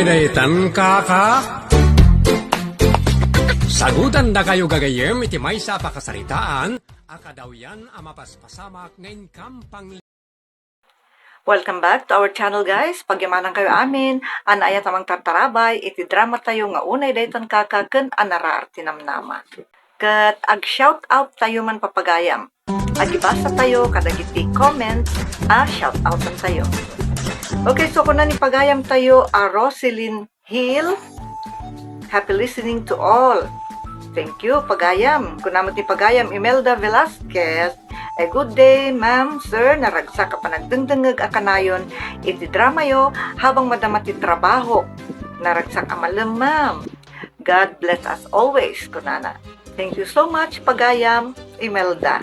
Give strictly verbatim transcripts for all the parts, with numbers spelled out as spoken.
Daytan kaka. Sagutandakayo gagayyem iti maysa a pakasaritaan a kadawyan a mapaspasamak nga inkam pang. Welcome back to our channel, guys. Pagyamanankayo amin, a naayat a mangtartarabay iti dramatayo nga Unay Daytan Kaka ken a naraar ti namnama. Ket ag-shout out tayo man, papagayam. Agibasa tayo kadagiti comments a shout outan tayo. Okay, so kuna ni pagayam tayo a Roselyn Hill, "Happy listening to all." Thank you, pagayam. Kuna met ni pagayam Imelda Velasquez, "A good day, ma'am, sir. Naragsak a panagdengdengngeg a kanayon iti dramayo habang madama ti trabaho. Naragsak a malem, ma'am. God bless us always," kunana. Thank you so much, pagayam Imelda.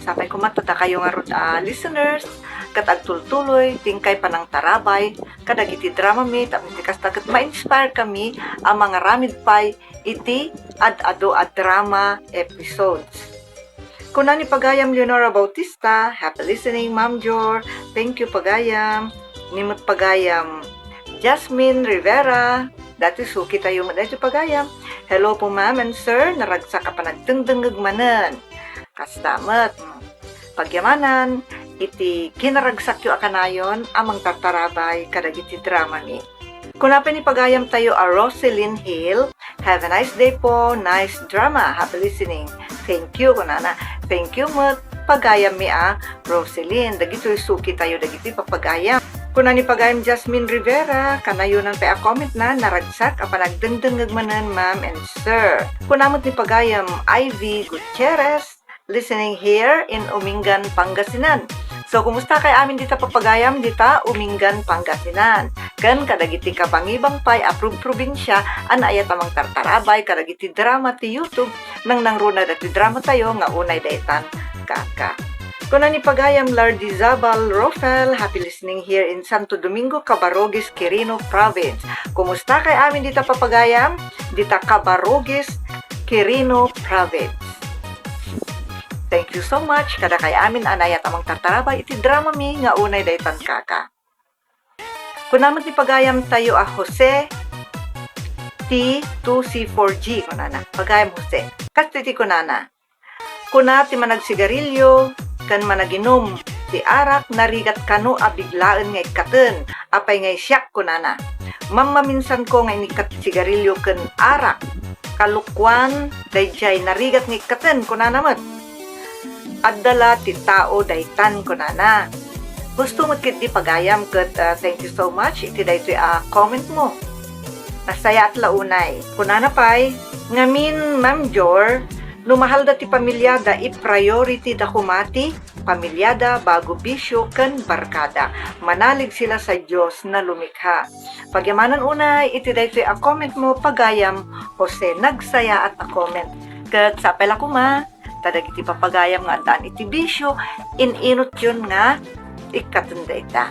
Sapay koma ta dakayo ngarud a listeners, ket agtultuloy ti inkay panangtarabay kadagiti dramami, tapno ti kasta ket ma-inspire kami a mangaramid pay iti ad-adu a drama episodes. Kuna ni pagayam Leonora Bautista, "Happy listening, Ma'am Jor." Thank you, pagayam. Ni met pagayam Jasmine Rivera, dati suki tayo met daytoy, pagayam. "Hello po, ma'am and sir. Naragsak a panagdengdengngeg manen." Kasta met. Pagyamanan iti kinaragsakyo a kanayon a mangtartarabay kadagiti dramami. Kuna pay ni pagayam tayo a Roselyn Hill, "Have a nice day po. Nice drama. Happy listening." Thank you, kunana. Thank you met, pagayam mi a Roselyn. Dagitoy suki tayo dagiti, papagayam. Kuna ni pagayam Jasmine Rivera, kanayonan pay a comment na, "Naragsak a panagdengdengngeg manen, ma'am and sir." Kuna met ni pagayam Ivy Gutierrez, "Listening here in Umingan, Pangasinan." So, kumusta kay amin dita, papagayam, dita Umingan, Pangasinan? Ken kadagiti kabangibang pay a prob-, probinsia a naayat a mangtartarabay kadagiti drama ti YouTube, nangnangruna dati drama tayo nga Unay Daytan Kaka. Kuna ni pagayam Lardi Zabal Rofel, "Happy listening here in Santo Domingo, Cabarogis, Quirino Province." Kumusta kay amin dita, papagayam? Dita Cabarogis, Quirino Province. Thank you so much kadakay amin a naayat a mangtartarabay iti dramami nga Unay Daytan Kaka. Kuna met ni pagayam tayo a Jose T two C four G, kunana. Pagayam Jose. Kasta ti kunana, "Kuna ti managsigarilyo ken managinum ti arak, narigat kano a biglaen nga ikkaten. Apay ngay siak?" kunana. "Mammaminsanko nga inikkat ti sigarilyo ken arak. Kalokuan daydiay narigat nga ikkaten," kunana met. "Adda la ti tao daytan," kunana. Husto met ketdi, pagayam, ket, ah, thank you so much iti daytoy a comment mo. Nasayaat la unay. Kunana pay, "Ngamin, Ma'am Jor, no mahalda ti pamiliada, i-priority da koma ti pamiliada bago bisio ken barkada. Manalig sila sa Dios na lumikha." Pagyamanan unay iti daytoy a comment mo, pagayam Jose, nagsayaat a comment. Ket sapay la koma, ta dagiti papagayam nga addaan iti bisio, in-inutyon nga ikkaten dayta.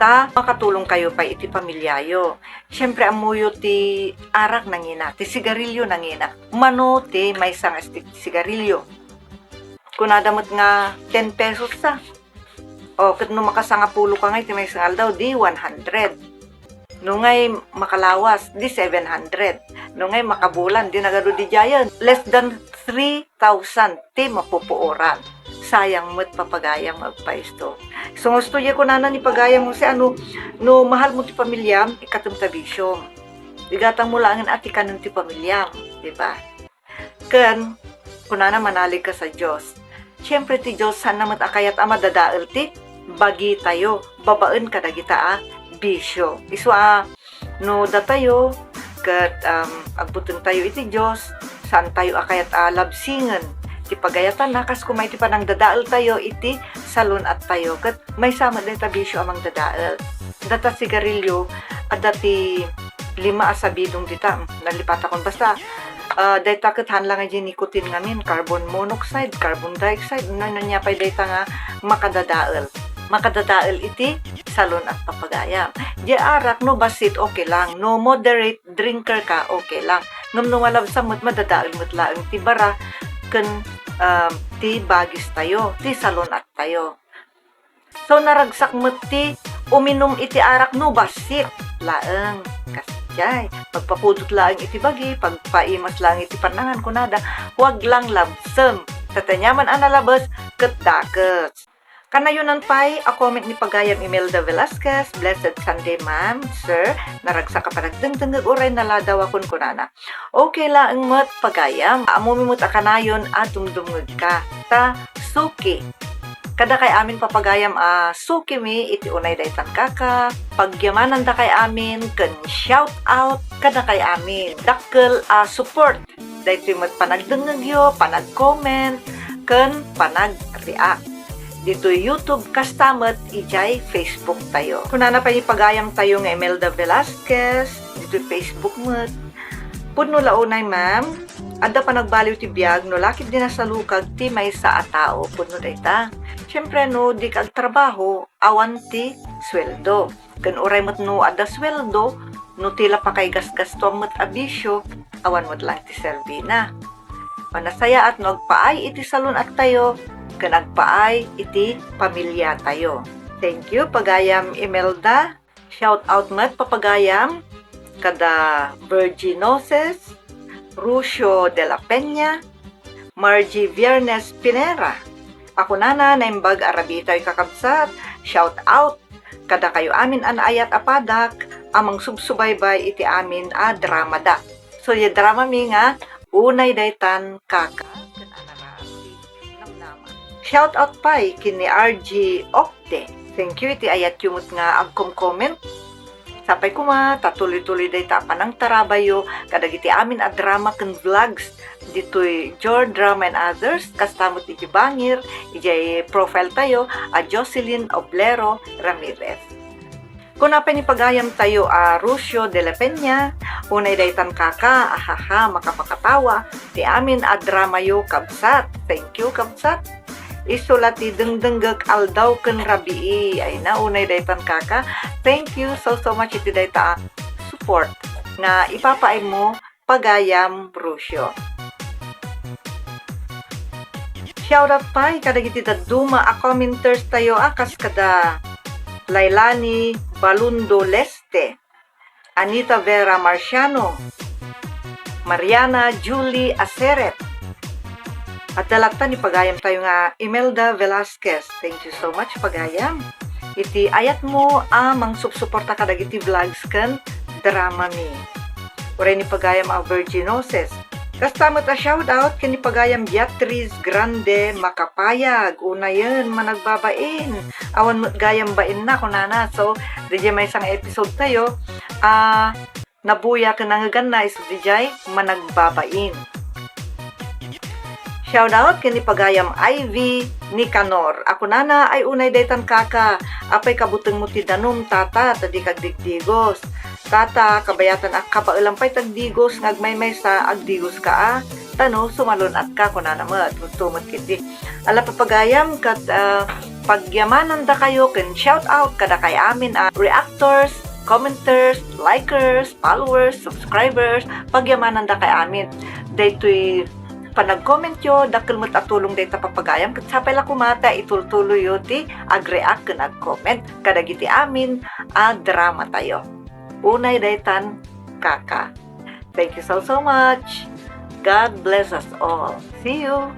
Ta makatulongkayo pay iti pamiliayo. Siempre, ammoyo ti arak nangina, ti sigarilyo nangina. Mano ti maysa nga stick ti sigarilyo? Kunada met nga ten pesos ta. O, ket no makasangapulo ka ngay ti maysa nga aldaw, di one hundred. No ngay makalawas, di seven hundred. No ngay makabulan, di nagadu di giant. Less than three thousand ti mapupuoran. Sayang met, papagayam, agpaisto. So, gusto ya kunana ni pagayam Jose, ano, no mahal mo ti pamiliam, ikkatem ta bisio. Igatang mo laengen a ti kanen ti pamiliam, di ba? Ken, kunana, manalig ka sa Dios. Siempre, ti Dios, saan na met a kayat a madadael ti bagitayo babaen kadagita a bisio. Isu a, no datayo ket, um, agbutengtayo iti Dios, saantayo a kayat a labsingen ti pagayatanna, kas koma iti panangdadaeltayo iti salun-attayo. Ket maysa met dayta bisio a mangdadael. Data sigarilyo, adda ti lima a sabidong dita, mm, nalipatakon. Basta, ah, dayta ket haan la nga di nicotine ngamin, carbon monoxide, carbon dioxide, no, no, ania pay dayta nga makadadael. Makadadael iti salun-at, papagayam. Di arak, no bassit, okay lang. No moderate drinker ka, okay lang. Ngem no malabsam met, madadael met laeng ti bara ken, um, ti bagistayo, ti salun-attayo. So, naragsak met ti uminum iti arak no bassit laeng. Kasdiay, magpapudot laeng iti bagi, pagpaimas laeng iti pannangan, kunada, "Huwag lang labsem. Tataniaman a nalabes, ket dakes." Kanayonan pay a comment ni pagayam Imelda Velasquez, "Blessed Sunday, ma'am, sir. Naragsak a panagdengdengngeg uray naladaw a kunkunana." Okay laeng met, pagayam. Ammomi met a kanayon a dumdumngegka. Ta, suki. Kadakay amin, papagayam, a sukimi iti unay daytan kaka, pagyamanandakay amin ken shout out kadakay amin. Dakkel a support daytoy met panagdengngegyo, panag-comment, ken panag-react. Ditoy YouTube, kasta met idiay Facebook tayo. Kunana pay ni pagayam tayo nga Imelda Velasquez, ditoy Facebook met, "Pudno la unay, ma'am. Adda panagbaliw ti biag no lakip di nasalukag ti maysa a tao. Pudno dayta. Siyempre, no dika agtrabaho, awan ti sueldo. Ken uray met no adda sueldo, no ti la pakay gasgastuam met a bisio, awan met laeng ti serbina. Manasayaat no agpaay iti salun-attayo ken agpaay iti pamiliatayo." Thank you, pagayam Imelda. Shout out met, papagayam, kada Virginoses, Rucio de la Peña, Margie Viernes Pinera. A kunana, "Naimbag a rabiitayo, kakabsat. Shout out kadakayo amin a naayat a padak a mangsubsubaybay iti amin a dramada." So, ya dramami nga, "Unay daytan kaka ken a narasi." Namnama. Shout out pay ken ni R G Octe. Thank you iti ayatyo met nga agkom-comment. Sapay koma ta tuloy-tuloy dayta a panangtarabayo kadagiti amin a drama ken vlogs ditoy Jor Drama and Others, kasta met iti bangir, idiay profile tayo a Jocelyn Oblero Ramirez. Kuna pay ni pagayam tayo a Rucio de la Peña, "Unay daytan kaka, ahaha, makapakatawa, ti amin a dramayo, kabsat." Thank you, kabsat. Isu la ti dengdenggek aldaw ken rabii. Ay na, unay daytan kaka. Thank you so, so much iti dayta a support nga ipapaaymo, pagayam Rucio. Shout out pay kadagiti dadduma a commenters tayo a kas kada Lailani Balundo Leste, Anita Vera Marciano, Mariana Julie Aseret. Adda latta ni pagayam tayo nga Imelda Velasquez. Thank you so much, pagayam, iti ayatmo a mangsupsuporta kadagiti vlogs ken dramami. Uray ni pagayam a Virginosis. Kasta met a shout out ken ni pagayam Beatriz Grande Makapayag. Unayen, managbabain. Awan met gayam bainna, kunana. So, diay maysa nga episode tayo, ah, nabuya ken nangeganna isu diay managbabain. Shout out ken ni pagayam Ivy Nicanor. A kunana, "Ay, unay daytan kaka. Apay kabutengmo ti danum, tata, ta dika agdigdigos. Tata, kabayatan a kabaelam pay ti agdigos nga agmaymaysa, agdigoska a. Ta no, sumalun-atka," kunana met. Rusto met ketdi. Ala, papagayam, ket, ah, pagyamanandakayo ken shout out kadakay amin a reactors, commenters, likers, followers, subscribers, pagyamanandakay amin. Daytoy panag-commentyo, dakkel met a tulong dayta, papagayam, ket sapay la koma ta itultuloyyo ti agreact ken agcomment kadagiti amin a dramatayo. Unay daytan kaka. Thank you so, so much. God bless us all. See you.